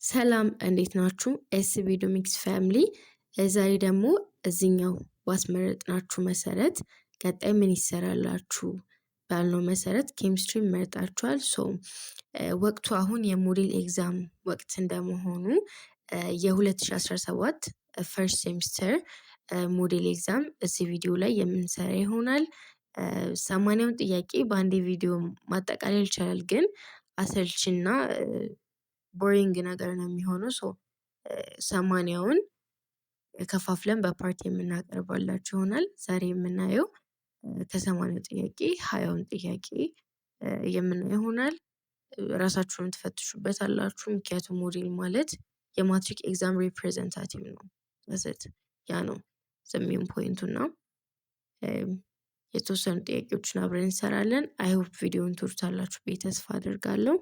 ሰላም፣ እንዴት ናችሁ? ኤስቢ ዶሚክስ family። ዛሬ ደግሞ እዚኛው ባስመረጥናችሁ መሰረት፣ ቀጣይ ምን ይሰራላችሁ ባልነው መሰረት ኬሚስትሪ መርጣችኋል። So ወቅቱ አሁን የ model exam ወቅት እንደመሆኑ የ2017 first semester model exam እዚህ ቪዲዮ ላይ የምንሰራ ይሆናል። 80ውን ጥያቄ በአንድ ቪዲዮ ማጠቃለል ይቻላል፣ ግን አሰልቺና boring ነገር ነው የሚሆነው። So 80ውን ከፋፍለን በ part የምናቀርባላችሁ ይሆናል። ዛሬ የምናየው ከ80ው ጥያቄ 20ውን ጥያቄ የምናየው ይሆናል። ራሳችሁን ትፈትሹበታላችሁ። ምክንያቱም ሞዴል ማለት የማትሪክ exam representative ነው። ያ ነው the main point ኡ እና የተወሰኑ ጥያቄዎችን አብረን እንሰራለን። I hope ቪዲዮውን ትወዱታላችሁ ብዬ ተስፋ አድርጋለሁ።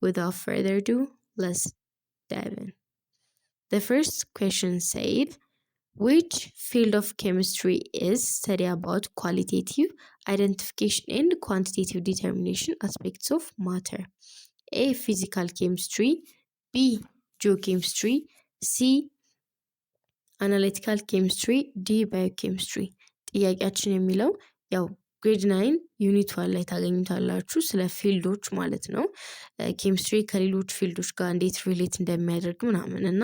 Without further ado, let's dive in. The first question said, which field of chemistry is study about qualitative identification and quantitative determination aspects of matter? A. Physical chemistry. B. Geochemistry. C. Analytical chemistry. D. Biochemistry. ጥያቄያችን የሚለው ያው grade 9 unit 1 ላይ ታገኙታላችሁ፣ ስለ field ኦች ማለት ነው። ኬሚስትሪ ከሌሎች field ኦች ጋር እንዴት relate እንደሚያደርግ ምናምን እና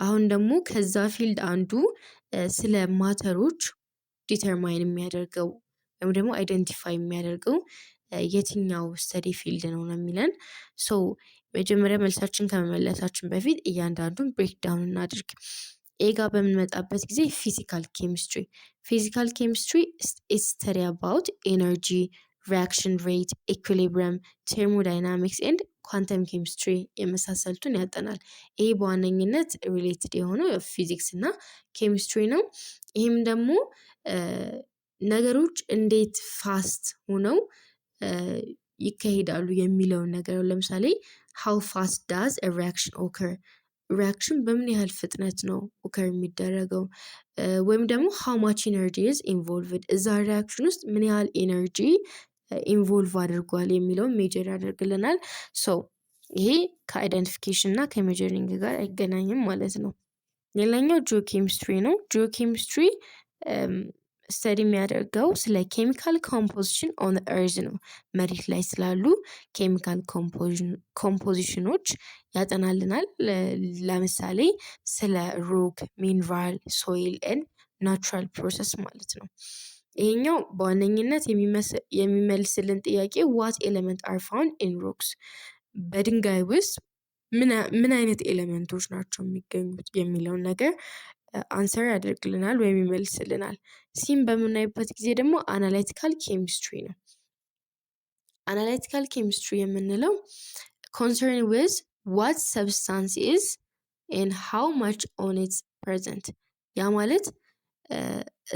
አሁን ደግሞ ከዛ field አንዱ ስለ matter ኦች determine የሚያደርገው ወይም ደግሞ identify የሚያደርገው የትኛው study field ነው ነው የሚለን። So መጀመሪያ መልሳችን ከመመለሳችን በፊት እያንዳንዱን break down እናድርግ። A ጋር በምንመጣበት ጊዜ physical chemistry። Physical chemistry is study about energy, reaction rate, equilibrium, thermodynamics and quantum chemistry የመሳሰሉትን ያጠናል። ይሄ በዋነኝነት related የሆነው ፊዚክስ እና ኬሚስትሪ ነው። ይህም ደግሞ ነገሮች እንዴት fast ሆነው ይካሄዳሉ የሚለውን ነገር፣ ለምሳሌ how fast does reaction occur፣ reaction በምን ያህል ፍጥነት ነው occur የሚደረገው፣ ወይም ደግሞ how much energy is involved፣ እዛ reaction ውስጥ ምን ያህል energy involve አድርጓል የሚለውን measure ያደርግልናል። So ይሄ ከ identification እና ከ measuring ጋር አይገናኝም ማለት ነው። ሌላኛው ጂኦኬሚስትሪ ነው። Geochemistry study የሚያደርገው ስለ chemical composition on earth ነው። መሬት ላይ ስላሉ chemical composition ኖች ያጠናልናል። ለምሳሌ ስለ rock፣ mineral፣ soil and natural process ማለት ነው። ይሄኛው በዋነኝነት የሚመልስልን ጥያቄ what element are found in rocks፣ በድንጋይ ውስጥ ምን አይነት element ኦች ናቸው የሚገኙት የሚለውን ነገር answer ያደርግልናል ወይም ይመልስልናል። C ም በምናይበት ጊዜ ደግሞ analytical chemistry ነው። Analytical chemistry የምንለው concern with what substance is and how much on its present። ያ ማለት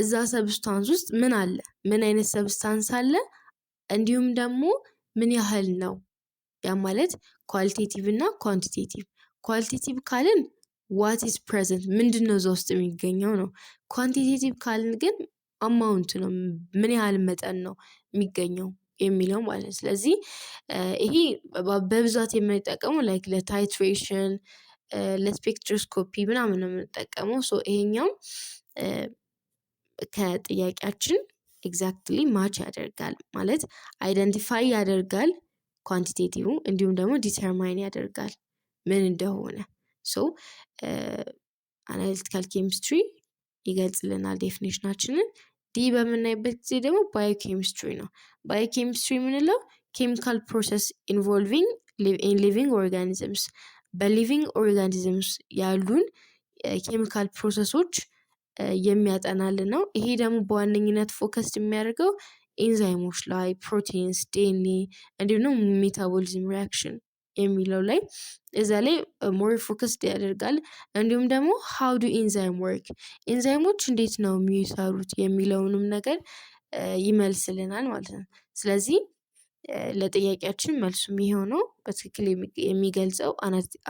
እዛ substance ውስጥ ምን አለ፣ ምን አይነት substance አለ፣ እንዲሁም ደግሞ ምን ያህል ነው። ያ ማለት qualitative እና quantitative። Qualitative ካልን what is present፣ ምንድን ነው እዛ ውስጥ የሚገኘው ነው። Quantitative ካልን ግን amount ነው፣ ምን ያህል መጠን ነው የሚገኘው የሚለው ማለት ነው። ስለዚህ ይሄ በብዛት የምንጠቀመው like ለ titration፣ ለ spectroscopy ምናምን ነው የምንጠቀመው። So ይሄኛው ከጥያቄያችን exactly match ያደርጋል፣ ማለት identify ያደርጋል quantitative፣ እንዲሁም ደግሞ determine ያደርጋል ምን እንደሆነ። So analytical chemistry ይገልጽልናል definition ኣችንን። D በምናይበት ጊዜ ደግሞ ባዮኬሚስትሪ ነው። ባዮኬሚስትሪ የምንለው chemical process involving in living organisms፣ በ living organisms ያሉን chemical process ኦች የሚያጠናልን ነው። ይሄ ደግሞ በዋነኝነት focus የሚያደርገው ኤንዛይሞች ላይ፣ proteins፣ DNA እንዲሁም ደግሞ metabolism reaction የሚለው ላይ፣ እዛ ላይ more focused ያደርጋል። እንዲሁም ደግሞ how do enzyme work፣ ኤንዛይሞች እንዴት ነው የሚሰሩት የሚለውንም ነገር ይመልስልናል ማለት ነው። ስለዚህ ለጥያቄያችን መልሱ የሚሆነው በትክክል የሚገልጸው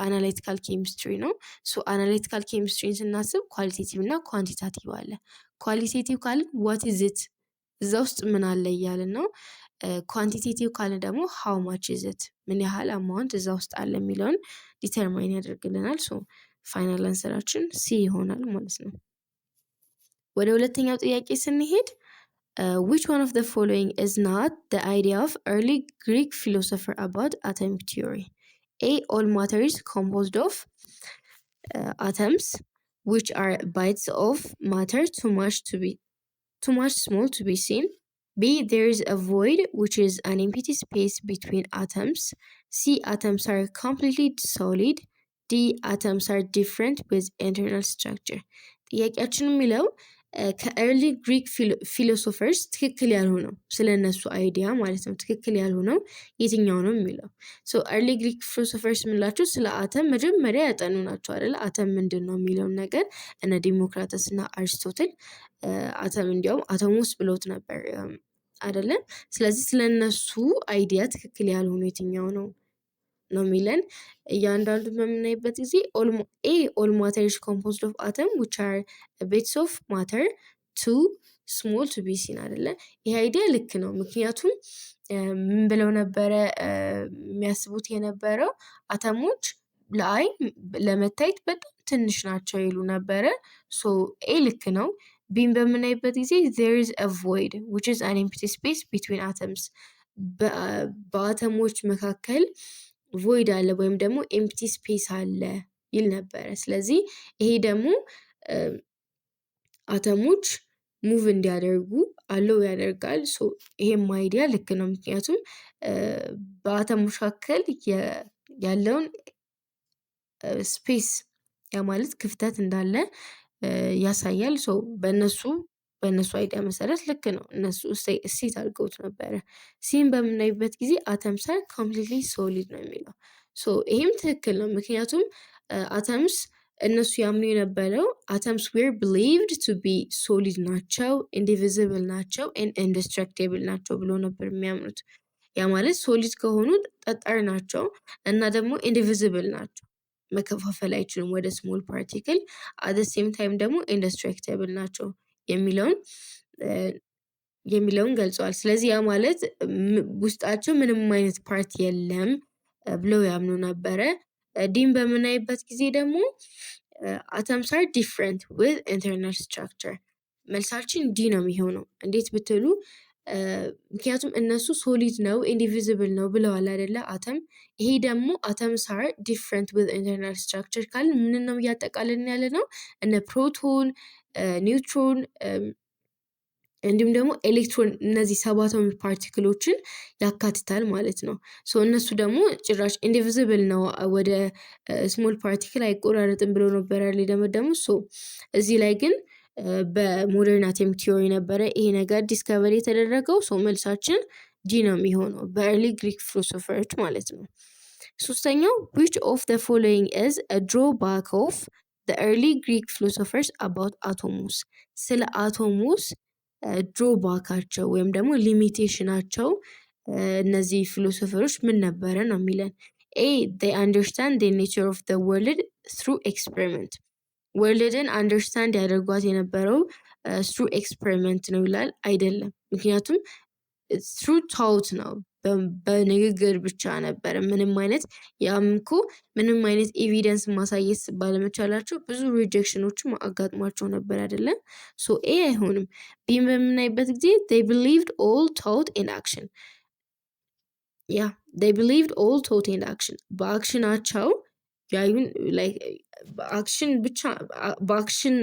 analytical chemistry ነው። So analytical chemistry ን ስናስብ qualitative እና quantitative አለ። Qualitative ካልን what is it፣ እዛ ውስጥ ምን አለ እያልን ነው። Quantitative ካለ ደግሞ how much is it፣ ምን ያህል amount እዛ ውስጥ አለ የሚለውን determine ያደርግልናል። So final answer ኣችን C ይሆናል ማለት ነው። ወደ ሁለተኛው ጥያቄ ስንሄድ፣ which one of the following is not the idea of early Greek philosopher about atomic theory? A, all matter is composed of atoms, which are bits of matter too much small to be seen. B, there is a void, which is an empty space between atoms. C, atoms are completely solid. D, atoms are different with internal structure. ጥያቄያችን የሚለው ከ early Greek philosophers ትክክል ያልሆነው፣ ስለ እነሱ idea ማለት ነው፣ ትክክል ያልሆነው የትኛው ነው የሚለው። So early Greek philosophers የምንላቸው ስለ አተም መጀመሪያ ያጠኑ ናቸው አይደለ? አተም ምንድን ነው የሚለውን ነገር እነ ዲሞክራተስ እና አሪስቶትል አተም እንዲያውም አቶሞስ ብለውት ነበር አይደለ? ስለዚህ ስለ እነሱ idea ትክክል ያልሆኑ የትኛው ነው ነው የሚለን። እያንዳንዱን በምናይበት ጊዜ A, all matter is composed of atom, which are bits of matter too small to be seen አይደለ? ይሄ idea ልክ ነው። ምክንያቱም ምን ብለው ነበረ የሚያስቡት የነበረው? አተሞች ለአይን ለመታየት በጣም ትንሽ ናቸው ይሉ ነበረ። So A ልክ ነው። B ን በምናይበት ጊዜ there is a void, which is an empty space between atoms፣ በአተሞች መካከል void አለ ወይም ደግሞ empty space አለ ይል ነበረ። ስለዚህ ይሄ ደግሞ አተሞች move እንዲያደርጉ allow ያደርጋል። So ይሄም idea ልክ ነው። ምክንያቱም በአተሞች መካከል ያለውን space፣ ያ ማለት ክፍተት እንዳለ ያሳያል። So በእነሱ idea መሰረት ልክ ነው። እነሱ state አድርገውት ነበረ። C ን በምናይበት ጊዜ atoms are completely solid ነው የሚለው። So ይሄም ትክክል ነው። ምክንያቱም atoms እነሱ ያምኑ የነበረው atoms were believed to be solid ናቸው፣ indivisible ናቸው፣ indestructible ናቸው ብሎ ነበር የሚያምኑት። ያ ማለት solid ከሆኑ ጠጣር ናቸው እና ደግሞ indivisible ናቸው፣ መከፋፈል አይችሉም ወደ small particle፣ at same time ደግሞ indestructible ናቸው የሚለውን ገልጸዋል። ስለዚህ ያ ማለት ውስጣቸው ምንም አይነት part የለም ብለው ያምኑ ነበረ። D ን በምናይበት ጊዜ ደግሞ atoms are different with internal structure። መልሳችን D ነው የሚሆነው። እንዴት ብትሉ ምክንያቱም እነሱ solid ነው፣ indivisible ነው ብለዋል አይደለ አተም። ይሄ ደግሞ atoms are different with internal structure ካልን ምንን ነው እያጠቃለልን ያለ ነው? እነ ፕሮቶን፣ ኒውትሮን እንዲሁም ደግሞ ኤሌክትሮን፣ እነዚህ subatomic particle ኦችን ያካትታል ማለት ነው። So እነሱ ደግሞ ጭራሽ indivisible ነው፣ ወደ small particle አይቆራረጥም ብሎ ነበር የደመደሙት። So እዚህ ላይ ግን በ modern atomic theory ነበረ ይሄ ነገር discovery የተደረገው። So መልሳችን D ነው የሚሆነው፣ በ early Greek philosopher ኦች ማለት ነው። ሶስተኛው፣ which of the following is a drawback of the early Greek philosophers about atomos? ስለ atomos drawback ኣቸው ወይም ደግሞ limitation ኣቸው እነዚህ philosopher ኦች ምን ነበረ ነው የሚለን። A, they understand the nature of the world through experiment፣ world ን understand ያደርጓት የነበረው through experiment ነው ይላል። አይደለም፣ ምክንያቱም through thought ነው፣ በንግግር ብቻ ነበረ። ምንም አይነት ያም እኮ ምንም አይነት evidence ማሳየት ባለመቻላቸው ብዙ rejection ኦችም አጋጥሟቸው ነበር አይደለም። So A አይሆንም። B ን በምናይበት ጊዜ they believed all thought and action፣ yeah, they believed all thought and action፣ በ action ኣቸው ያዩን like በ action ብቻ፣ በ action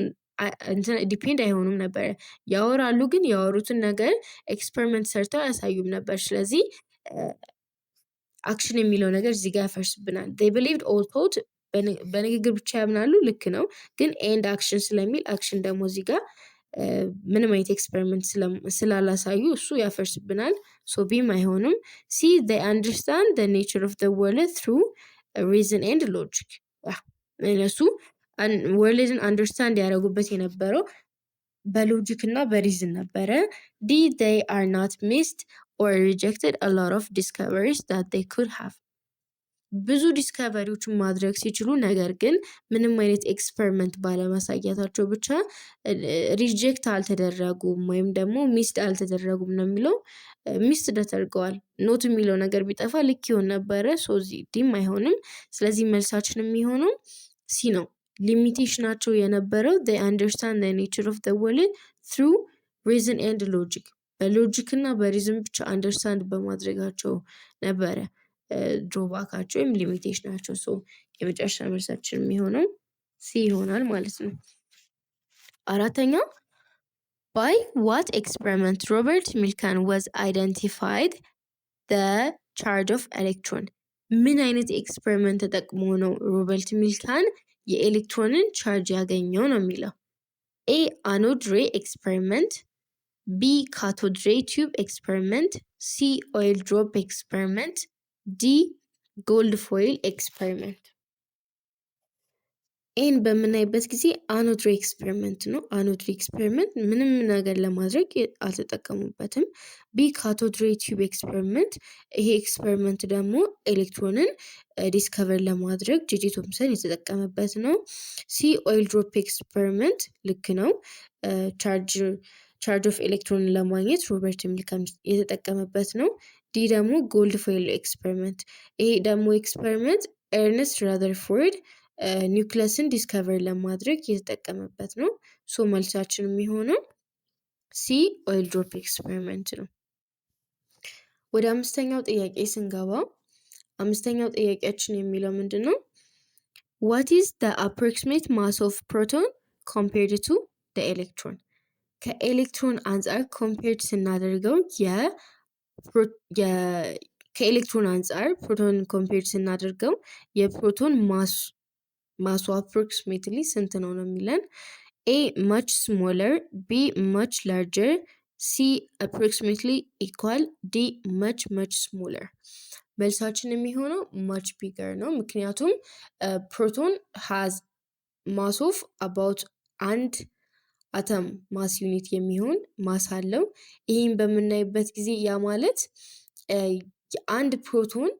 እንትን depend አይሆኑም ነበር። ያወራሉ ግን ያወሩትን ነገር experiment ሰርተው አያሳዩም ነበር። ስለዚህ action የሚለው ነገር እዚህ ጋር ያፈርስብናል። They believed all thought፣ በንግግር ብቻ ያምናሉ፣ ልክ ነው። ግን and action ስለሚል action ደግሞ እዚህ ጋር ምንም አይነት experiment ስላላሳዩ እሱ ያፈርስብናል። So B ም አይሆንም። C, they understand the nature of the world through reason and logic፣ እነሱ world ን understand ያደረጉበት የነበረው በ logic እና በ reason ነበረ። D, they are not missed or rejected a lot of discoveries that they could have፣ ብዙ discovery ዎችን ማድረግ ሲችሉ ነገር ግን ምንም አይነት experiment ባለማሳየታቸው ብቻ reject አልተደረጉም ወይም ደግሞ missed አልተደረጉም ነው የሚለው። Miss ተደርገዋል። Not የሚለው ነገር ቢጠፋ ልክ ይሆን ነበረ። So እዚህ D ም አይሆንም። ስለዚህ መልሳችን የሚሆነው C ነው። Limitation ኣቸው የነበረው they understand the nature of the world through reason and logic፣ በ logic እና በ reason ብቻ understand በማድረጋቸው ነበረ drawback ኣቸው ወይም limitation ኣቸው። So የመጨረሻ መልሳችን የሚሆነው C ይሆናል ማለት ነው። አራተኛ፣ by what experiment Robert Millikan was identified the charge of electron? ምን አይነት experiment ተጠቅሞ ነው ሮበርት ሚልካን የኤሌክትሮንን charge ያገኘው ነው የሚለው። A, anode ray experiment፣ B, cathode ray tube experiment፣ C, oil drop experiment፣ D, gold foil experiment። A ን በምናይበት ጊዜ anode ray experiment ነው። Anode ray experiment ምንም ነገር ለማድረግ አልተጠቀሙበትም። B, cathode ray tube experiment፣ ይሄ experiment ደግሞ ኤሌክትሮንን discover ለማድረግ ጄጄ ቶምሰን የተጠቀመበት ነው። C, oil drop experiment ልክ ነው። Charge of electron ን ለማግኘት ሮበርት ሚልካን የተጠቀመበት ነው። D ደግሞ gold foil experiment፣ ይሄ ደግሞ experiment ኤርነስት ራዘርፎርድ nucleus ን discover ለማድረግ የተጠቀመበት ነው። So መልሳችን የሚሆነው C, oil drop experiment ነው። ወደ አምስተኛው ጥያቄ ስንገባ አምስተኛው ጥያቄያችን የሚለው ምንድን ነው? What is the approximate mass of proton compared to the electron? ከኤሌክትሮን አንጻር compared ስናደርገው፣ ከኤሌክትሮን አንጻር ፕሮቶን compared ስናደርገው የፕሮቶን mass ኡ approximately ስንት ነው ነው የሚለን። A, much smaller፣ B, much larger፣ C, approximately equal፣ D, much much smaller። መልሳችን የሚሆነው much bigger ነው። ምክንያቱም proton has mass of about አንድ atom mass unit የሚሆን mass አለው። ይህም በምናይበት ጊዜ ያ ማለት የአንድ ፕሮቶን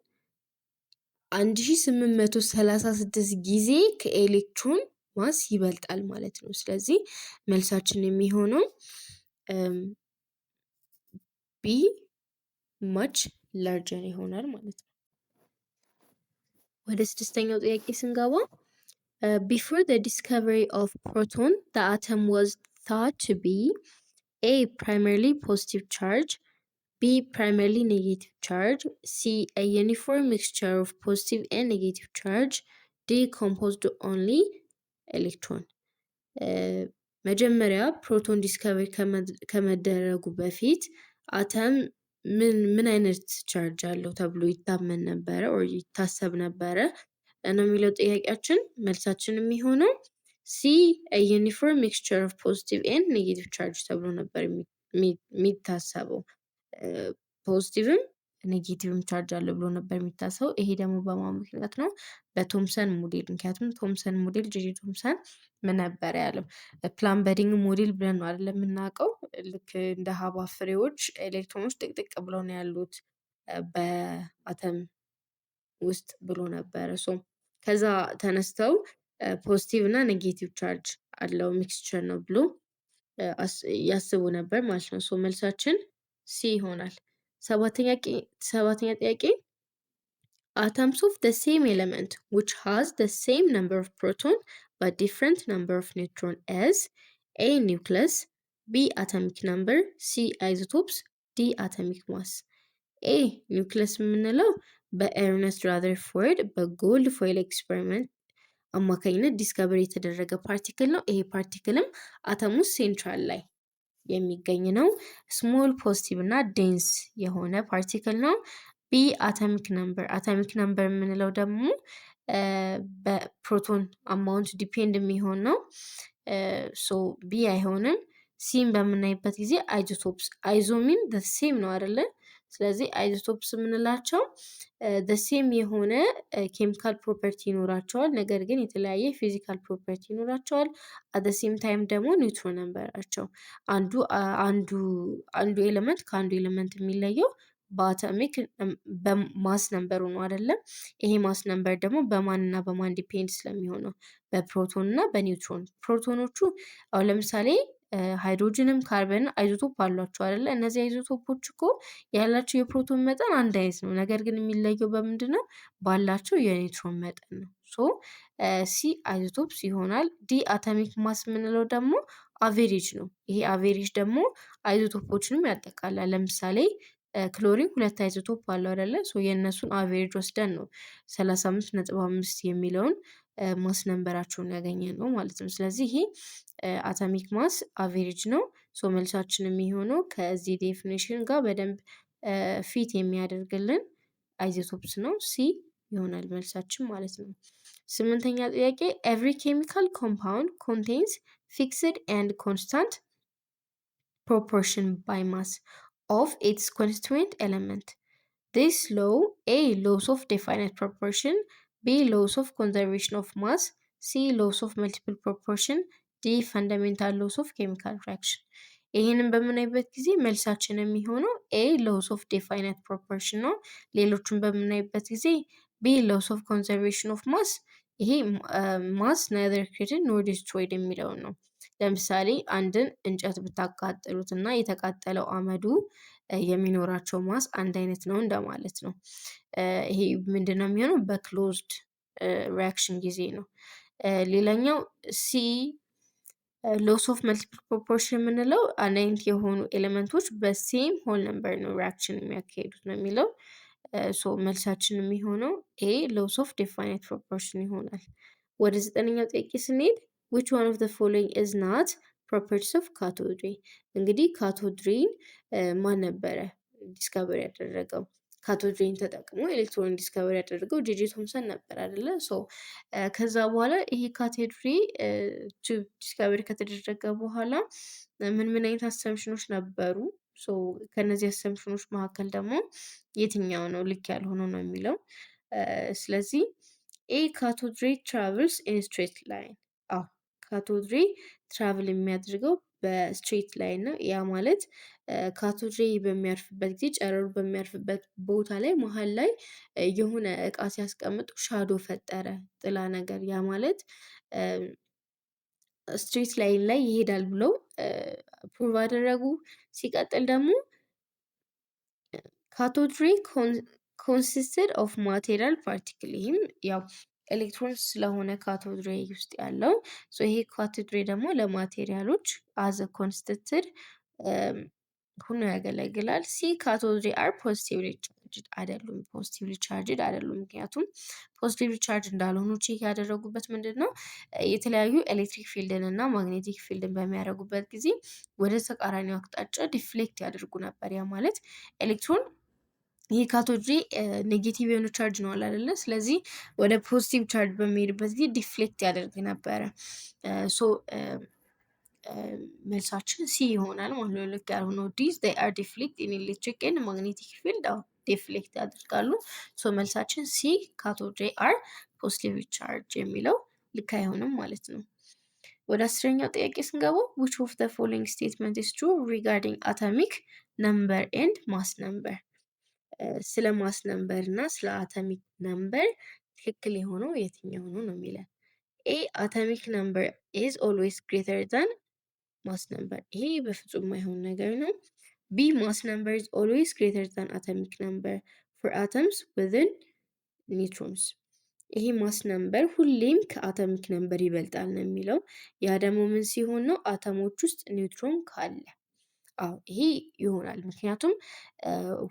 1836 ጊዜ ከኤሌክትሮን mass ይበልጣል ማለት ነው። ስለዚህ መልሳችን የሚሆነው B, much larger ይሆናል ማለት ነው። ወደ ስድስተኛው ጥያቄ ስንገባ፣ before the discovery of proton, the atom was thought to be A, primarily positive charge፣ B, primarily negative charge፣ C, a uniform mixture of positive and negative charge፣ D, composed only electron። መጀመሪያ ፕሮቶን discovery ከመደረጉ በፊት አተም ምን ምን አይነት charge አለው ተብሎ ይታመን ነበረ or ይታሰብ ነበረ ነው የሚለው ጥያቄያችን። መልሳችን የሚሆነው C, uniform mixture of positive and negative charge ተብሎ ነበር የሚታሰበው። Positive ም negative ም charge አለው ብሎ ነበር የሚታሰበው። ይሄ ደግሞ በማን ምክንያት ነው? በቶምሰን ሞዴል። ምክንያቱም ቶምሰን ሞዴል፣ ጄጄ ቶምሰን ምን ነበር ያለው? Plum pudding model ብለን ነው አይደል የምናውቀው? ልክ እንደ ሀባብ ፍሬዎች ኤሌክትሮኖች ጥቅጥቅ ብለው ነው ያሉት በአተም ውስጥ ብሎ ነበረ። So ከዛ ተነስተው positive እና negative charge አለው፣ mixture ነው ብሎ ያስቡ ነበር ማለት ነው። So መልሳችን C ይሆናል። ሰባተኛ ጥያቄ፣ atoms of the same element which has the same number of proton but different number of neutron is A, nucleus፣ B, atomic number፣ C, isotopes፣ D, atomic mass። A, nucleus የምንለው በኤርነስት ራዘርፎርድ በ gold foil experiment አማካኝነት discover የተደረገ particle ነው። ይሄ particle ም አተም ውስጥ central ላይ የሚገኝ ነው። Small, positive እና dense የሆነ particle ነው። B, atomic number። Atomic number የምንለው ደግሞ በ proton amount depend የሚሆን ነው። So B አይሆንም። C ን በምናይበት ጊዜ isotopes፣ iso mean same ነው አይደለ? ስለዚህ isotopes የምንላቸው same የሆነ chemical property ይኖራቸዋል፣ ነገር ግን የተለያየ physical property ይኖራቸዋል። At same time ደግሞ neutron number ኣቸው አንዱ አንዱ element ከአንዱ element የሚለየው በ atomic በ mass number ኡ ነው አይደለም። ይሄ mass number ደግሞ በማን እና በማን depend ስለሚሆን ነው? በፕሮቶን እና በኒውትሮን። ፕሮቶኖቹ አሁን ለምሳሌ ሃይድሮጅንም ካርበን isotope አሏቸው አይደለ? እነዚህ isotope ኦች እኮ ያላቸው የፕሮቶን መጠን አንድ አይነት ነው። ነገር ግን የሚለየው በምንድን ነው? ባላቸው የኒውትሮን መጠን ነው። So C isotopes ይሆናል። D atomic mass የምንለው ደግሞ average ነው። ይሄ average ደግሞ isotope ኦችንም ያጠቃላል። ለምሳሌ ክሎሪን ሁለት isotope አለው አይደለ? So የእነሱን average ወስደን ነው 35.5 የሚለውን mass number ኣቸውን ያገኘነው ማለት ነው። ስለዚህ ይሄ atomic mass average ነው። So መልሳችን የሚሆነው ከዚህ definition ጋር በደንብ fit የሚያደርግልን isotopes ነው። C ይሆናል መልሳችን ማለት ነው። ስምንተኛ ጥያቄ፣ every chemical compound contains fixed and constant proportion by mass of its constituent element. This law: A. Laws of definite proportion, B. Laws of conservation of mass, C. Laws of multiple proportion, D. Fundamental laws of chemical reaction። ይህንን በምናይበት ጊዜ መልሳችን የሚሆነው A laws of definite proportion ነው። ሌሎቹን በምናይበት ጊዜ B laws of conservation of mass፣ ይሄ mass neither created nor destroyed የሚለውን ነው። ለምሳሌ አንድን እንጨት ብታቃጥሉት እና የተቃጠለው አመዱ የሚኖራቸው mass አንድ አይነት ነው እንደማለት ነው። ይሄ ምንድነው የሚሆነው? በ closed reaction ጊዜ ነው። ሌላኛው C laws of multiple proportion የምንለው አንድ አይነት የሆኑ element ኦች በ same whole number ነው reaction የሚያካሂዱት ነው የሚለው። So መልሳችን የሚሆነው A laws of definite proportion ይሆናል። ወደ ዘጠነኛው ጥያቄ ስንሄድ፣ which one of the following is not properties of cathode ray? እንግዲህ cathode ray ን ማን ነበረ discover ያደረገው? Cathode ray ን ተጠቅሞ electron discover ያደረገው J.J. Thomson ነበር አይደለ? So ከዛ በኋላ ይሄ cathode ray tube discovery ከተደረገ በኋላ ምን ምን አይነት assumption ኖች ነበሩ? So ከነዚህ assumption ኖች መካከል ደግሞ የትኛው ነው ልክ ያልሆነው ነው የሚለው። ስለዚህ A cathode ray travels in straight line። አዎ፣ cathode ray travel የሚያደርገው በ straight line ነው። ያ ማለት cathode ray በሚያርፍበት ጊዜ ጨረሩ በሚያርፍበት ቦታ ላይ መሀል ላይ የሆነ እቃ ሲያስቀምጡ shadow ፈጠረ፣ ጥላ ነገር። ያ ማለት straight line ላይ ይሄዳል ብለው prove አደረጉ። ሲቀጥል ደግሞ cathode ray consisted of material particle፣ ይህም ያው ኤሌክትሮን ስለሆነ cathode ray ውስጥ ያለው፣ ይሄ cathode ray ደግሞ ለ material ኦች as a constituted ሆኖ ያገለግላል። C cathode ray are positively charged አይደሉም። Positively charged አይደሉም። ምክንያቱም positively charge እንዳልሆኑ check ያደረጉበት ምንድን ነው? የተለያዩ electric field ን እና magnetic field ን በሚያደርጉበት ጊዜ ወደ ተቃራኒው አቅጣጫ deflect ያደርጉ ነበር። ያ ማለት ኤሌክትሮን ይህ cathode ray negative የሆነ charge ነው አይደለ? ስለዚህ ወደ positive charge በሚሄድበት ጊዜ deflect ያደርግ ነበረ። So መልሳችን C ይሆናል ማለት ነው። ልክ ያልሆነው D they are deflect in electric and magnetic field፣ አዎ deflect ያደርጋሉ። So መልሳችን C cathode ray are positive charge የሚለው ልክ አይሆንም ማለት ነው። ወደ 10ኛው ጥያቄ ስንገባው፣ which of the following statement is true regarding atomic number and mass number? ስለ mass number እና ስለ atomic number ትክክል የሆነው የትኛው ነው ነው የሚለን። A atomic number is always greater than mass number፣ ይሄ በፍጹም የማይሆን ነገር ነው። B mass number is always greater than atomic number for atoms within neutrons፣ ይሄ mass number ሁሌም ከ atomic number ይበልጣል ነው የሚለው። ያ ደግሞ ምን ሲሆን ነው? አተሞች ውስጥ ኒውትሮን ካለ። አዎ፣ ይሄ ይሆናል። ምክንያቱም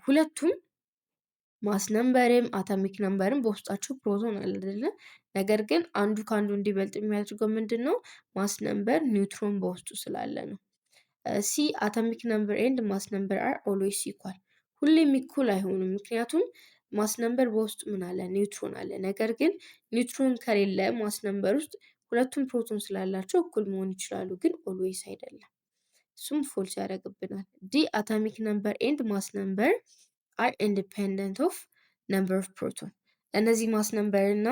ሁለቱም mass number ም atomic number ም በውስጣቸው ፕሮቶን አለ አይደለ? ነገር ግን አንዱ ከአንዱ እንዲበልጥ የሚያደርገው ምንድን ነው? Mass number ኒውትሮን በውስጡ ስላለ ነው። C atomic number and mass number are always equal፣ ሁሌም እኩል አይሆኑም። ምክንያቱም mass number በውስጡ ምን አለ? ኒውትሮን አለ። ነገር ግን ኒውትሮን ከሌለ mass number ውስጥ ሁለቱም ፕሮቶን ስላላቸው እኩል መሆን ይችላሉ፣ ግን always አይደለም። እሱም false ያደርግብናል። D atomic number and mass number are independent of number of proton፣ እነዚህ mass number እና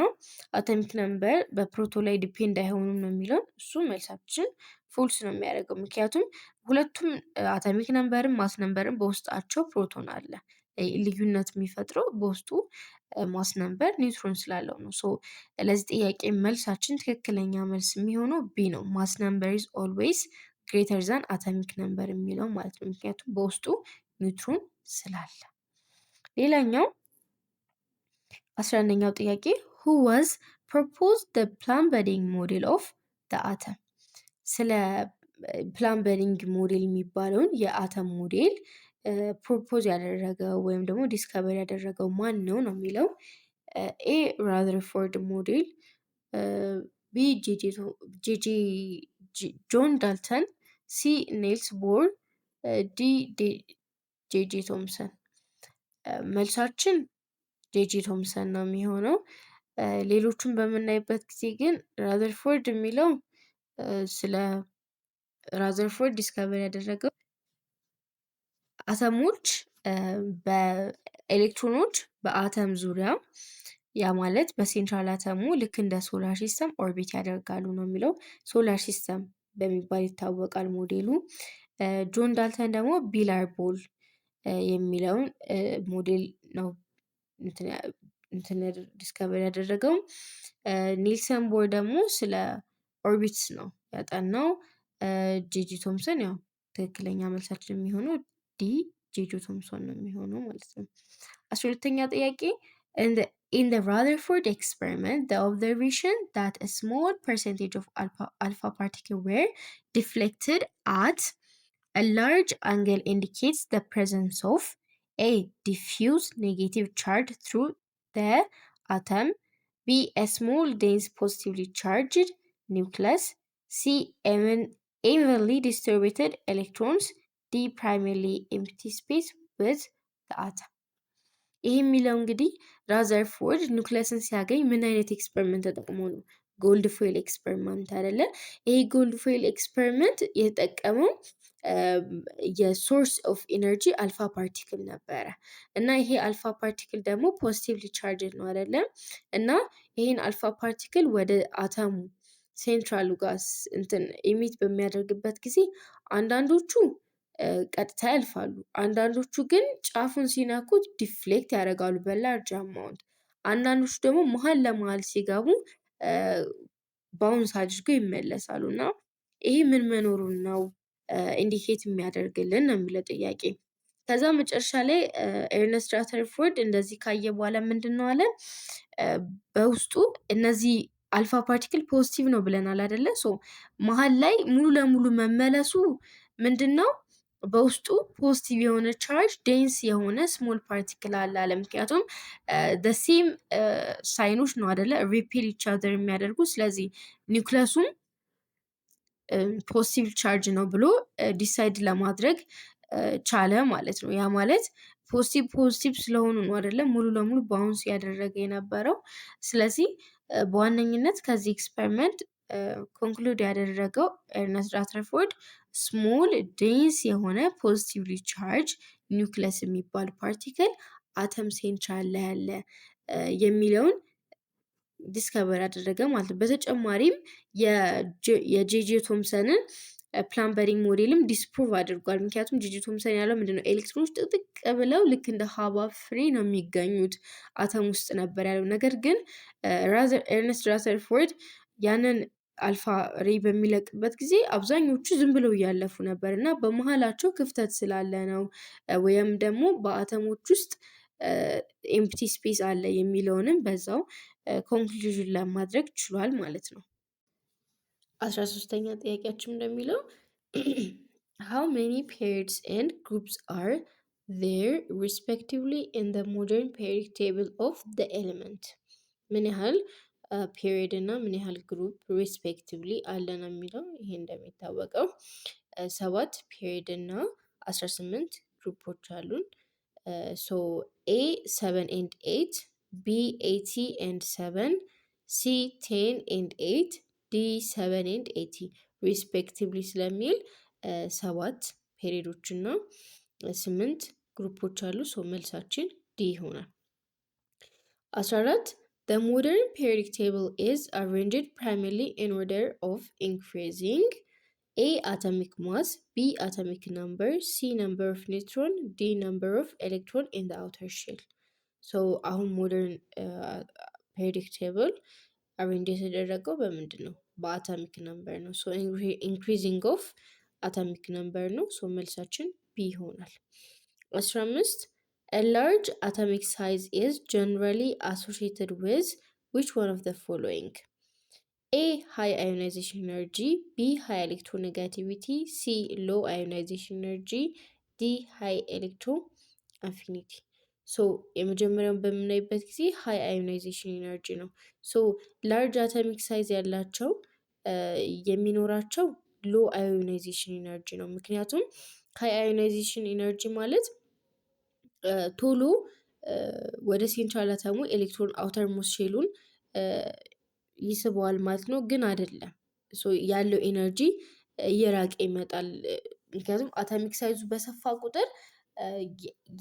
atomic number በ ፕሮቶን ላይ depend አይሆኑም ነው የሚለው። እሱ መልሳችን false ነው የሚያደርገው። ምክንያቱም ሁለቱም atomic number ም mass number ም በውስጣቸው ፕሮቶን አለ። ልዩነት የሚፈጥረው በውስጡ mass number ኒውትሮን ስላለው ነው። So ለዚህ ጥያቄ መልሳችን ትክክለኛ መልስ የሚሆነው B ነው። Mass number is always Greater than atomic number የሚለው ማለት ነው። ምክንያቱም በውስጡ ኒውትሮን ስላለ። ሌላኛው 11ኛው ጥያቄ፣ who was proposed the plum pudding model of the atom? ስለ plum pudding model የሚባለውን የ atom model propose ያደረገው ወይም ደግሞ discover ያደረገው ማን ነው ነው የሚለው። A Rutherford model፣ B J John Dalton፣ C Niels Bohr፣ D J.J. Thomson። መልሳችን J.J. Thomson ነው የሚሆነው። ሌሎቹን በምናይበት ጊዜ ግን ራዘርፎርድ የሚለው ስለ ራዘርፎርድ discover ያደረገው አተሞች በኤሌክትሮኖች በአተም ዙሪያ፣ ያ ማለት በ central አተሙ ልክ እንደ solar system orbit ያደርጋሉ ነው የሚለው። Solar system በሚባል ይታወቃል ሞዴሉ። ጆን ዳልተን ደግሞ billiard ball የሚለውን ሞዴል ነው እንትን discover ያደረገው። Niels Bohr ደግሞ ስለ orbits ነው ያጠናው። J.J. Thomson፣ ያው ትክክለኛ መልሳችን የሚሆነው D J.J. Thomson ነው የሚሆነው ማለት ነው። 12ኛ ጥያቄ፣ in the Rutherford experiment, the observation that a small percentage of alpha particle were deflected at a large angle indicates the presence of A. diffuse negative charge through the atom, B. a small dense positively charged nucleus, C. evenly distributed electrons, D. primarily empty space with the atom። ይህ የሚለው እንግዲህ ራዘርፎርድ ኑክለስን ሲያገኝ ምን አይነት experiment ተጠቅሞ ነው? Gold foil experiment አይደለ? ይሄ gold foil experiment የተጠቀመው የ source of energy alpha particle ነበረ እና ይሄ alpha particle ደግሞ positively charged ነው አይደለም? እና ይሄን alpha particle ወደ አተሙ central ኡ ጋር እንትን emit በሚያደርግበት ጊዜ አንዳንዶቹ ቀጥታ ያልፋሉ፣ አንዳንዶቹ ግን ጫፉን ሲነኩት deflect ያደርጋሉ በ large amount፣ አንዳንዶቹ ደግሞ መሀል ለመሀል ሲገቡ bounce አድርገው ይመለሳሉ። እና ይሄ ምን መኖሩን ነው indicate የሚያደርግልን ነው የሚለው ጥያቄ። ከዛ መጨረሻ ላይ Ernest Rutherford እንደዚህ ካየ በኋላ ምንድን ነው አለ? በውስጡ እነዚህ alpha particle positive ነው ብለናል አይደለ? So መሀል ላይ ሙሉ ለሙሉ መመለሱ ምንድን ነው? በውስጡ positive የሆነ charge dense የሆነ small particle አለ አለ። ምክንያቱም same sign ኦች ነው አደለ repel each other የሚያደርጉ። ስለዚህ nucleus ኡም positive charge ነው ብሎ decide ለማድረግ ቻለ ማለት ነው። ያ ማለት positive positive ስለሆኑ ነው አይደለም ሙሉ ለሙሉ bounce ያደረገ የነበረው። ስለዚህ በዋነኝነት ከዚህ experiment conclude ያደረገው Ernest Rutherford small dense የሆነ positively charge nucleus የሚባል particle atom central ላይ ያለ የሚለውን discover ያደረገ ማለት ነው። በተጨማሪም የ J.J. Thomson ን plum pudding model ም disprove አድርጓል። ምክንያቱም J.J. Thomson ያለው ምንድነው? ኤሌክትሮኖች ጥቅጥቅ ብለው ልክ እንደ ሀባብ ፍሬ ነው የሚገኙት አተም ውስጥ ነበር ያለው። ነገር ግን Ernest Rutherford ያንን alpha ray በሚለቅበት ጊዜ አብዛኞቹ ዝም ብለው እያለፉ ነበር እና በመሀላቸው ክፍተት ስላለ ነው ወይም ደግሞ በአተሞች ውስጥ empty space አለ የሚለውንም በዛው conclusion ለማድረግ ችሏል ማለት ነው። 13ኛ ጥያቄያችን እንደሚለው፣ how many periods and groups are there respectively in the modern periodic table of the element? ምን ያህል period እና ምን ያህል group respectively አለ ነው የሚለው። ይሄ እንደሚታወቀው ሰባት period እና 18 group ኦች አሉን። So A 7 and 8፣ B 80 and 7፣ C 10 and 8፣ D 7 and 80 respectively ስለሚል ሰባት period ኦች እና ስምንት group ኦች አሉ። So መልሳችን D ይሆናል። 14፣ the modern periodic table is arranged primarily in order of increasing A. atomic mass, B. atomic number, C. number of neutron, D. number of electron in the outer shell. So አሁን modern periodic table arrange የተደረገው በምንድን ነው? በ atomic number ነው። So increasing of atomic number ነው። So መልሳችን B ይሆናል። 15. A large atomic size is generally associated with which one of the following? A. High ionization energy. B. High electronegativity. C. Low ionization energy. D. High electron affinity. So የመጀመሪያውን በምናይበት ጊዜ high ionization energy ነው። So large atomic size ያላቸው የሚኖራቸው low ionization energy ነው። ምክንያቱም high ionization energy ማለት ቶሎ ወደ central atom ኡ electron outermost shell ኡን ይስበዋል ማለት ነው። ግን አይደለም፣ ያለው energy እየራቀ ይመጣል። ምክንያቱም atomic size ኡ በሰፋ ቁጥር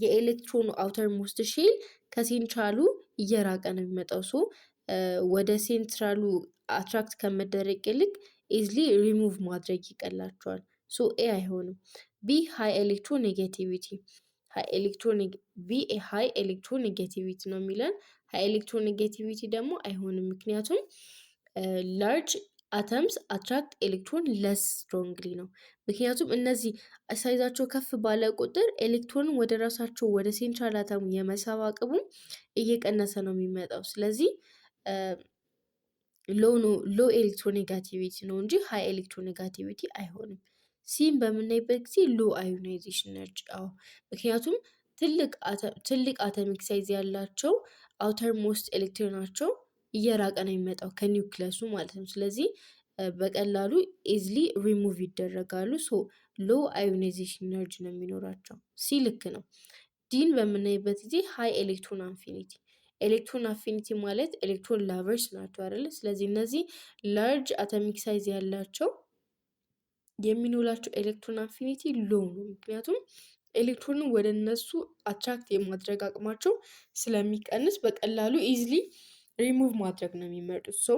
የ electron ኑ outermost shell ከ central ኡ እየራቀ ነው የሚመጣው። So ወደ central ኡ attract ከመደረግ ይልቅ ኢዝሊ ሪሙቭ ማድረግ ይቀላቸዋል። So A አይሆንም። B, high electronegativity. B, high electronegativity ነው የሚለን። High electronegativity ደግሞ አይሆንም። ምክንያቱም large atoms attract electron less strongly ነው። ምክንያቱም እነዚህ size ኣቸው ከፍ ባለ ቁጥር ኤሌክትሮንን ወደ ራሳቸው ወደ central atom ኡ የመሳብ አቅሙ እየቀነሰ ነው የሚመጣው። ስለዚህ low electronegativity ነው እንጂ high electronegativity አይሆንም። C ን በምናይበት ጊዜ low ionization energy፣ አዎ፣ ምክንያቱም ትልቅ atomic size ያላቸው outermost electron ኣቸው እየራቀ ነው የሚመጣው ከኒውክለሱ ማለት ነው። ስለዚህ በቀላሉ ኢዝሊ ሪሙቭ ይደረጋሉ። So low ionization energy ነው የሚኖራቸው። C ልክ ነው። D ን በምናይበት ጊዜ high electron affinity. Electron affinity ማለት electron lovers ናቸው አይደለ? ስለዚህ እነዚህ large atomic size ያላቸው የሚኖራቸው electron affinity low ነው። ምክንያቱም ኤሌክትሮንን ወደ እነሱ attract የማድረግ አቅማቸው ስለሚቀንስ በቀላሉ ኢዝሊ ሪሙቭ ማድረግ ነው የሚመርጡት። So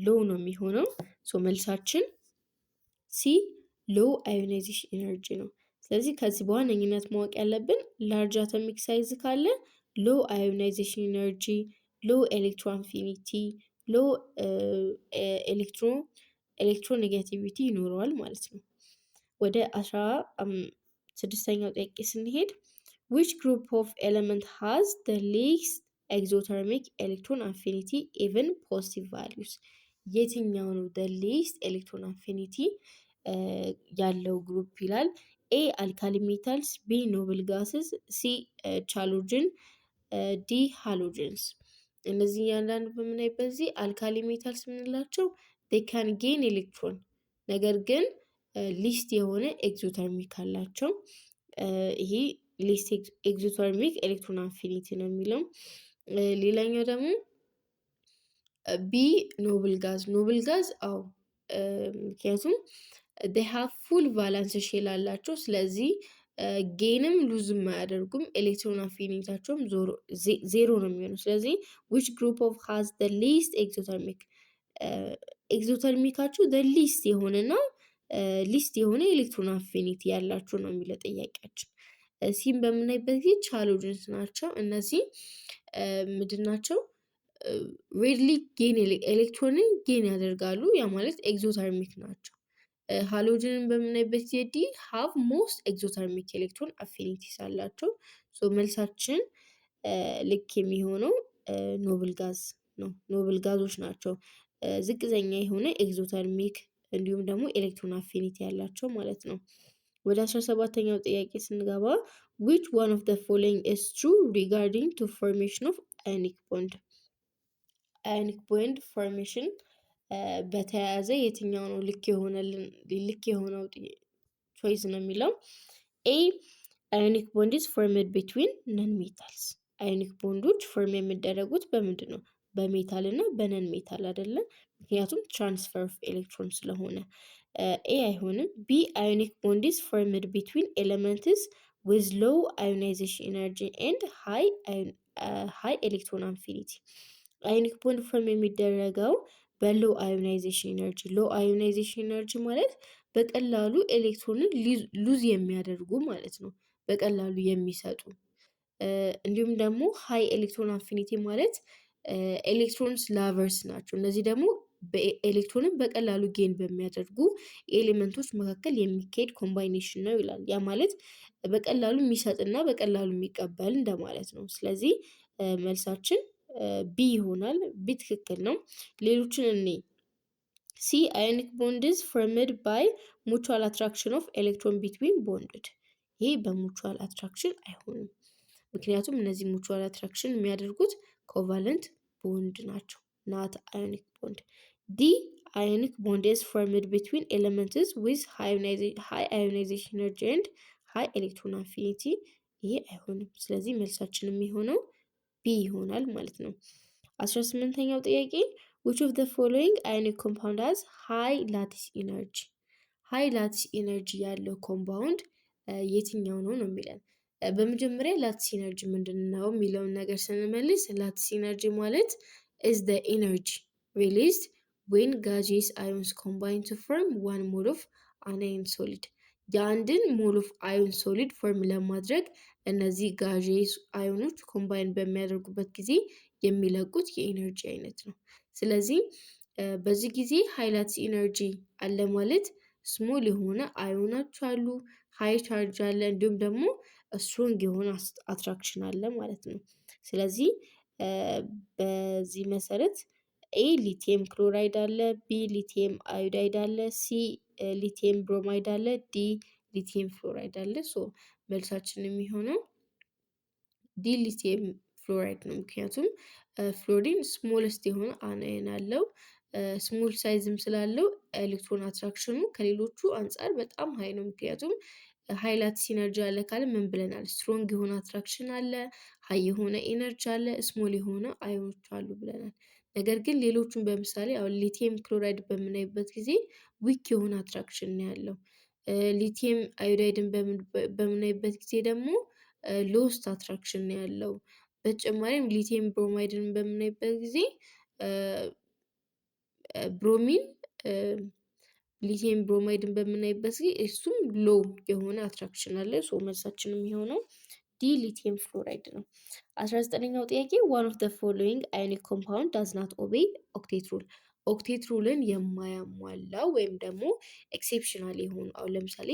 low ነው የሚሆነው። So መልሳችን C, low ionization energy ነው። ስለዚህ ከዚህ በዋነኝነት ማወቅ ያለብን large atomic size ካለ low ionization energy፣ low electron affinity፣ low electronegativity ይኖረዋል ማለት ነው። ወደ 16ኛው ጥያቄ ስንሄድ፣ which group of element has the least exothermic electron affinity, even positive values? የትኛው ነው the least electron affinity ያለው group ይላል። A, alkali metals፣ B, noble gases፣ C, chalcogen፣ D, halogens። እነዚህ እያንዳንዱ በምናይበት ጊዜ alkali metals የምንላቸው can gain electron ነገር ግን least የሆነ exothermic አላቸው። ይሄ least exothermic electron affinity ነው የሚለው። ሌላኛው ደግሞ B, noble gas. Noble gas አዎ፣ ምክንያቱም they have full valence shell አላቸው። ስለዚህ gain ም lose ም አያደርጉም። Electron affinity ያቸውም ዜሮ ነው የሚሆነው። ስለዚህ which group of has the least exothermic, exothermic ኣቸው the least የሆነና least የሆነ electron affinity ያላቸው ነው የሚለው ጥያቄያችን። C ም በምናይበት ጊዜ chalcogens ናቸው። እነዚህ ምንድን ናቸው? Readily gain electron ን gain ያደርጋሉ። ያ ማለት exothermic ናቸው። Halogen ን በምናይበት ጊዜ D, have most exothermic electron affinities አላቸው። So መልሳችን ልክ የሚሆነው noble gas ነው። Noble gas ኦች ናቸው ዝቅተኛ የሆነ exothermic እንዲሁም ደግሞ electron affinity ያላቸው ማለት ነው። ወደ 17ኛው ጥያቄ ስንገባ፣ which one of the following is true regarding to formation of ionic bond? Ionic bond formation በተያያዘ የትኛው ነው ልክ የሆነልን ልክ የሆነው choice ነው የሚለው። A, ionic bond is formed between non metals. Ionic bond ኦች form የሚደረጉት በምንድን ነው? በ metal እና በ non metal አይደለም። ምክንያቱም transfer of electron ስለሆነ A አይሆንም። B, ionic bond is formed between elements with low ionization energy and high electron affinity. Ionic bond form የሚደረገው በ low ionization energy። Low ionization energy ማለት በቀላሉ electron ን lose የሚያደርጉ ማለት ነው። በቀላሉ የሚሰጡ። እንዲሁም ደግሞ high electron affinity ማለት electrons lovers ናቸው። እነዚህ ደግሞ በኤሌክትሮንን በቀላሉ gain በሚያደርጉ element ኦች መካከል የሚካሄድ combination ነው ይላል። ያ ማለት በቀላሉ የሚሰጥና በቀላሉ የሚቀበል እንደማለት ነው። ስለዚህ መልሳችን B ይሆናል። B ትክክል ነው። ሌሎችን እኔ C, ionic bond is formed by mutual attraction of electron between bonded። ይሄ በ mutual attraction አይሆንም። ምክንያቱም እነዚህ mutual attraction የሚያደርጉት covalent bond ናቸው፣ not ionic bond። D, ionic bond is formed between elements with high ionization energy and high electron affinity። ይሄ አይሆንም። ስለዚህ መልሳችን የሚሆነው B ይሆናል ማለት ነው። 18ኛው ጥያቄ፣ which of the following ionic compound has high lattice energy? High lattice energy ያለው compound የትኛው ነው ነው የሚለን። በመጀመሪያ lattice energy ምንድን ነው የሚለውን ነገር ስንመልስ lattice energy ማለት is the energy released when gaseous ions combine to form 1 mole of anion solid። የአንድን mole of ion solid form ለማድረግ እነዚህ gaseous ion ኖች combine በሚያደርጉበት ጊዜ የሚለቁት የ energy አይነት ነው። ስለዚህ በዚህ ጊዜ high lattice energy አለ ማለት small የሆነ ion ኖች አሉ፣ high charge አለ፣ እንዲሁም ደግሞ strong የሆነ attraction አለ ማለት ነው። ስለዚህ በዚህ መሰረት A lithium chloride አለ፣ B lithium iodide አለ፣ C lithium bromide አለ፣ D lithium fluoride አለ። So መልሳችን የሚሆነው D lithium fluoride ነው። ምክንያቱም fluorine smallest የሆነ anion አለው። Small size ም ስላለው electron attraction ኑ ከሌሎቹ አንፃር በጣም high ነው። ምክንያቱም high lattice energy አለ ካለ ምን ብለናል? Strong የሆነ attraction አለ፣ high የሆነ energy አለ፣ small የሆነ ion ኖች አሉ ብለናል። ነገር ግን ሌሎቹን በምሳሌ አሁን lithium chloride በምናይበት ጊዜ weak የሆነ attraction ነው ያለው። Lithium iodide ን በምናይበት ጊዜ ደግሞ lowest attraction ነው ያለው። በተጨማሪም lithium bromide ን በምናይበት ጊዜ bromine lithium bromide ን በምናይበት ጊዜ እሱም low የሆነ attraction አለ። So መልሳችን የሚሆነው D lithium fluoride ነው። 19ኛው ጥያቄ፣ one of the following ionic compound does not obey octet rule። Octet rule ን የማያሟላው ወይም ደግሞ exceptional የሆኑ፣ አሁን ለምሳሌ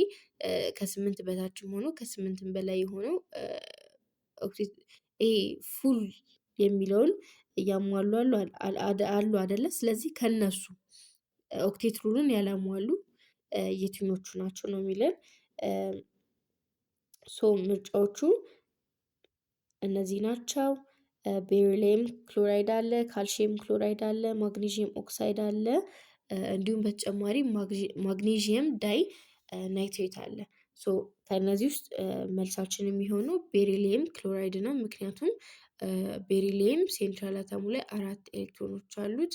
ከ8 በታችም ሆኖ ከ8ም በላይ የሆነው ይሄ full የሚለውን እያሟሉ አሉ አይደለ? ስለዚህ ከነሱ octet rule ን ያላሟሉ የትኞቹ ናቸው ነው የሚለን። So ምርጫዎቹ እነዚህ ናቸው። Beryllium chloride አለ፣ calcium chloride አለ፣ magnesium oxide አለ፣ እንዲሁም በተጨማሪ magnesium dinitrate አለ። So ከእነዚህ ውስጥ መልሳችን የሚሆነው beryllium chloride ነው። ምክንያቱም beryllium central atom ኡ ላይ አራት ኤሌክትሮኖች አሉት።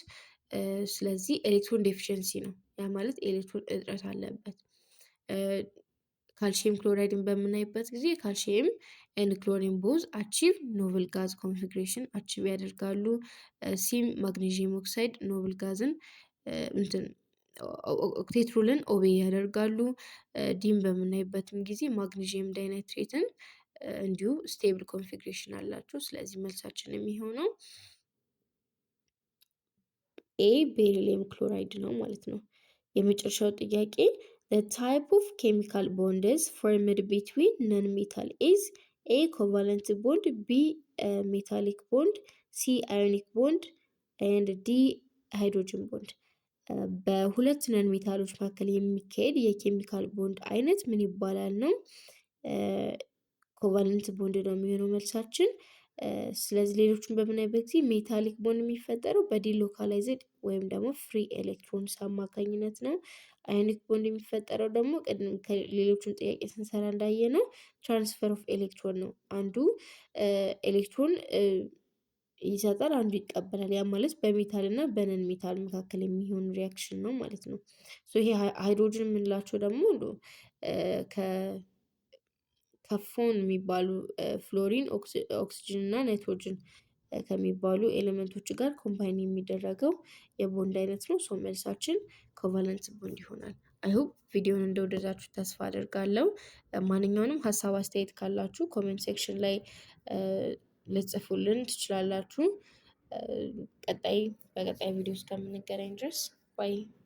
ስለዚህ electron deficiency ነው። ያ ማለት ኤሌክትሮን እጥረት አለበት። Calcium chloride ን በምናይበት ጊዜ calcium and chlorine both achieve noble gas configuration achieve ያደርጋሉ። C ም magnesium oxide noble gas ን እንትን octet rule ን obey ያደርጋሉ። D ም በምናይበትም ጊዜ magnesium dinitrate ን እንዲሁ stable configuration አላቸው። ስለዚህ መልሳችን የሚሆነው A beryllium chloride ነው ማለት ነው። የመጨረሻው ጥያቄ፣ the type of chemical bonds formed between non-metal is A covalent bond፣ B metallic bond፣ C ionic bond and D hydrogen bond። በሁለት non metal ኦች መካከል የሚካሄድ የ chemical bond አይነት ምን ይባላል ነው? Covalent bond ነው የሚሆነው መልሳችን። ስለዚህ ሌሎቹን በምናይበት ጊዜ metallic bond የሚፈጠረው በ delocalized ወይም ደግሞ free electrons አማካኝነት ነው። Ionic bond የሚፈጠረው ደግሞ ቅድም ከሌሎቹን ጥያቄ ስንሰራ እንዳየነው transfer of electron ነው። አንዱ ኤሌክትሮን ይሰጣል፣ አንዱ ይቀበላል። ያ ማለት በ metal እና በ non metal መካከል የሚሆን reaction ነው ማለት ነው። So ይሄ ሃይድሮጅን የምንላቸው ደግሞ ከ FON የሚባሉ fluorine፣ oxygen እና ናይትሮጅን ከሚባሉ element ኦች ጋር combine የሚደረገው የቦንድ አይነት ነው። So መልሳችን covalent bond ይሆናል። I hope ቪዲዮውን እንደወደዳችሁ ተስፋ አደርጋለሁ። ማንኛውንም ሀሳብ አስተያየት ካላችሁ comment section ላይ ልትጽፉልን ትችላላችሁ። ቀጣይ በቀጣይ ቪዲዮ እስከምንገናኝ ድረስ bye።